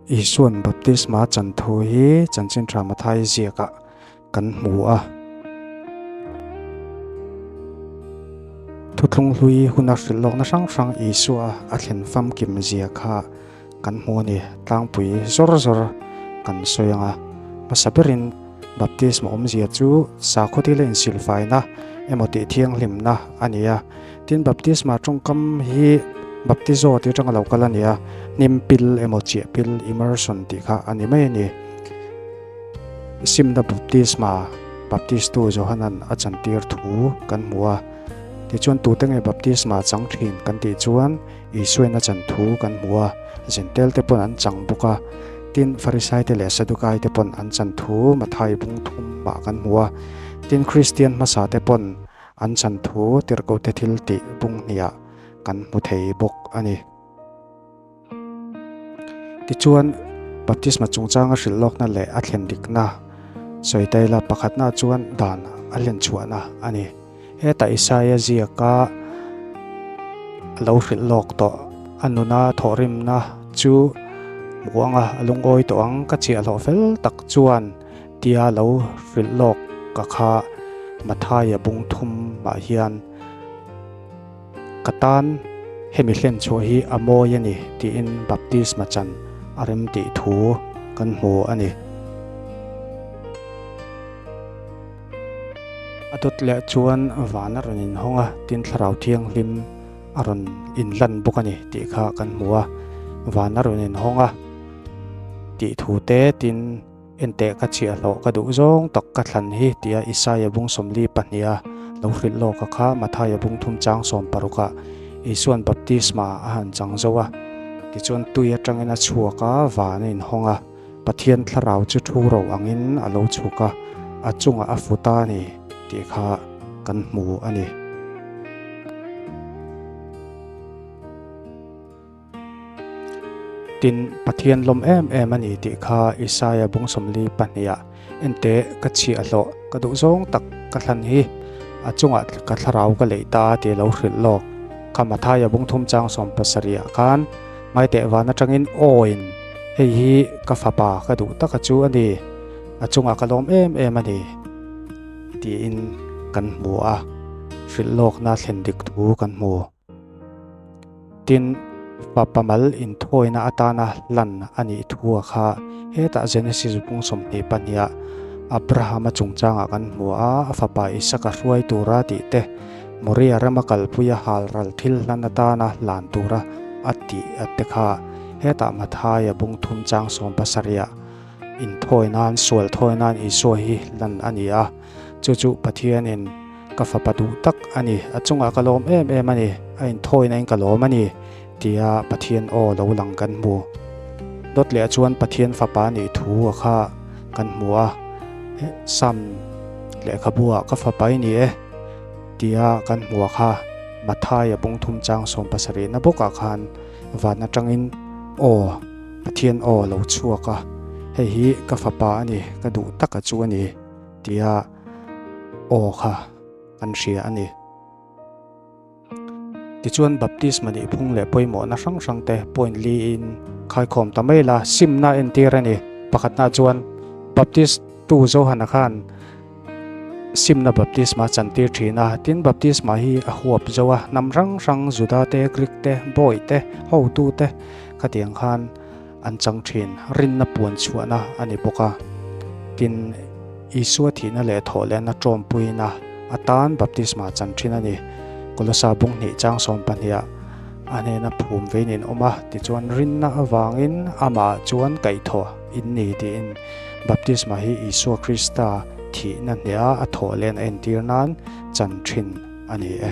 Isuan baptisma chan thu hi Chanchin Tha Mathai ziakah kan hmu a. Thuthlung hlui huna hrilh lawkna hrang hrang Isua a thlen famkim zia kha kan hmu a ni. Tlangpui zawr zawr kan sawi ang a. Hmasa berin baptisma awmzia chu sakhaw thila insilfaina emaw tih thianghlimna a ni a. Tin, baptisma tawngkam hi baptizo tih atanga lo kal a ni a, hnim pil emaw chiah pil, immersion, tih kha a ni mai a ni. Simna baptisma, Baptistu Johanan a chantir thu kan hmu a. Tichuan, tute nge baptisma chang thin kan tih chuan Isuain a chan thu kan hmu a, Zentel te pawn an chang bawk a. Tin, Farisai te leh Sadukai te pawn an chan thu Mathai bung thumah kan hmu a. Tin, Kristian hmasa te pawn An chan thu tirhkohte thil tih bung hniah kan hmu thei bawk a ni. Tichuan, baptisma chungchanga hrilh lawkna leh a thlen dikna sawi taila pakhatna chuan dan a hlen chhuahna a ni. Hetah Isaia ziaka a lo hrilh lawk tawh a nuna thawhrimna chu hmu anga a lungawi tawh ang ka chiahhlawh fel tak chuan Tia lo hrilh lawk ka kha Mathaia bung thum ah hian ka tan hemi hlen chhuah hi a mawi a ni tiin baptisma chan a rem tih thu kan hmu a ni. A dawt leh chuan van a rawn inhawng a, tin Thlarau Thianghlim a rawn inlan bawk a ni tih kha kan hmu a, van a rawn inhawng a tih thu te tin. Enteh ka chhiahhlawh ka duh zawng tak ka thlan hi tia Isaia bung 42 a lo hrilh lawk a kha Mathaia bung thum chang 60 ah Isuan baptisma a han chang zo a. Tichuan tui atangin a chhuak a, van a inhawng a, Pathian thlarau chu thu ro angin a lo chhuk a, a chungah a fu ta a ni tih kha kan hmu a ni. Tin, Pathian lawm em em a ni tih kha Isaia bung 42 ah Enteh, ka chhiah hlawh, ka duh zawng tak ka thlan hi, a chungah ka thlarau ka leih ta tih a lo hrilh lawk. Kha Mathaia bung thum chang 70 ah khan Ngaiteh van atangin Awiin, hei hi ka fapa ka duh taka chu a ni, a chungah ka lawm em em a ni tiin kan hmu a, hrilh lawkna thlen dik thu kan hmu. Tin, fapa mal inthawina atana lan a nih thu a kha hetah Genesis bung 22 ah Abrahama chungchangah kan hmu a, a fapa Isaka hruai tura tih te, Moria rama kalpuia halral thil hlan atana hlan tura a tih a te kha hetah Mathaia bung thum chang 70 ah inthawi nan, sual thawi nan Isua hi lan a ni a, chu chu Pathianin Ka fapa duh tak a ni, a chungah ka lawm em em a ni, a inthawina in ka lawm a ni, tia Pathian aw lo lang kan hmu. Dawt leh chuan Pathian fapa a nih thu a kha kan hmu a, Sam lehkhabu ah ka fapa i ni e, tia kan hmu a kha Mathaia bung thum chang 70 na bawkah khan van atangin aw Pathian aw lo chhuak a, hei hi ka fapa a ni, ka duh taka chu a ni, tia Aw kha kan hria a ni. Tichuan baptisma nih phung leh pawimawhna hrang hrang te point li in khaikhawm ta mai la, simna entir a ni. Pakhatna chuan Baptist tu Johana khan simna baptisma a chantir thin a, tin baptisma hi a huap zo a, hnam hrang hrang Juda te, Greek te, Bawi te, hotu te khatiang khan an chang thin, rinna puan chhuahna a ni bawk a. Tin, Isua thihna leh thawhlehna tawmpuina atan baptisma chan thin a ni. Kolosa bung hnih chang 12 ah a hnena phum vein in awm a, tichuan rinna avangin amah chuan kaihthawh in ni tiin baptisma hi Isua Krista thihna hneha a thawhlehna entir nan chan thin a ni e.